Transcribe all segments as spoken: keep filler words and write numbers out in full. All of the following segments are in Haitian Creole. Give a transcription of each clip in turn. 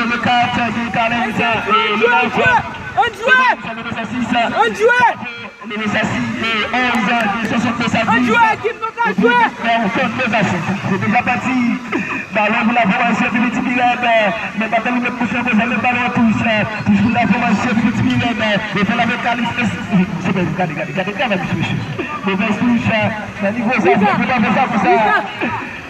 Nimewo kat, gen Talent, e, Leonardo. Ann jwe! Nimewo sis, Ann jwe! Nimewo sis, e, onz, gen Sonson Desatis. Ann jwe, ekip nou ka jwe! Sonson Desatis. Se deja pati. Balon pou la fòmasyon Filipi Miranda. Men batay li met kouch nan poze, men balon an touche. Touche pou la fòmasyon Filipi Miranda. E fè la avèk Kalix. Se bèl, gade, gade, gade, gade, mesye, mesye. Movèz touche. Nan nivo sa, se pa fè sa pou sa.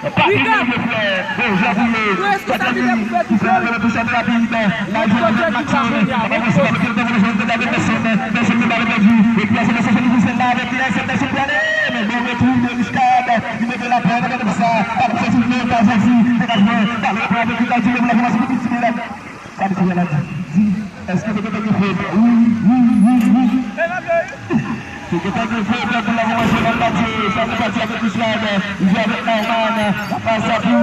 Pa vini, mesye. Bon, jan pou ye. Batay li, ki fè yon touche rapid. La, jwe avèk Maxon. Papa Maxon, la mete l nan zòn, avèk Nelson. Nelson, li balon pèdi. Epi, se Nelson, li pouse la avèk Nelson, Nelson, li ale. Men bon, retounen Richcard. Li mete la pran nan sa. Pa pou soti, men pa soti. Degajman. Balon pran avèk Richcard, li leve la, kòmanse pou Filipi Miranda. Sa li di la di. Di, èske te gentan gen fot? Wi, wi, wi, wi. Te gentan gen fot pou la fòmasyon Nan Batye. Sa nou pati avèk Richcard. Li jwe avèk Norman. Apa sa pou,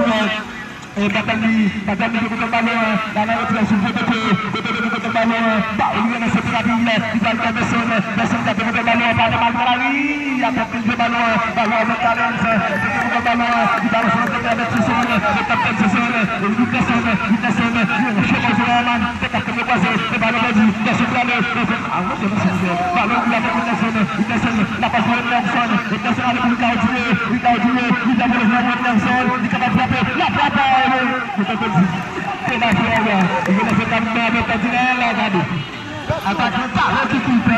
e, Batali. Batali te kontan balon an. La nan retrè sou P P P. P P P te kontan balon an. Ba, li renmen soti rapid. Li pral bay Nelson. Nelson ka te kontan balon an. Pa nan mal nan lari. Atè pou jwe balon an. Balon avèk Talent. P P P kontan balon an. Li balanse nan tèt avèk Sonson. Li tap tèt Sonson. Li Nelson. Li Nelson. Li chèche Norman. Te kap tèt kwaze. E balon pèdi. Nelson prale. Avanse nan sou balon pou la pou Nelson. Nelson, la pas pou Nelson. Nelson ale pou Ricardo. Ricardo, li ta vole nan Nelson. Li kapab frape. La frape. Yo te pèdi. Te la fè la. Yo te fè kap nan avèk Cardinal. Gade. Atakan talon ki koute.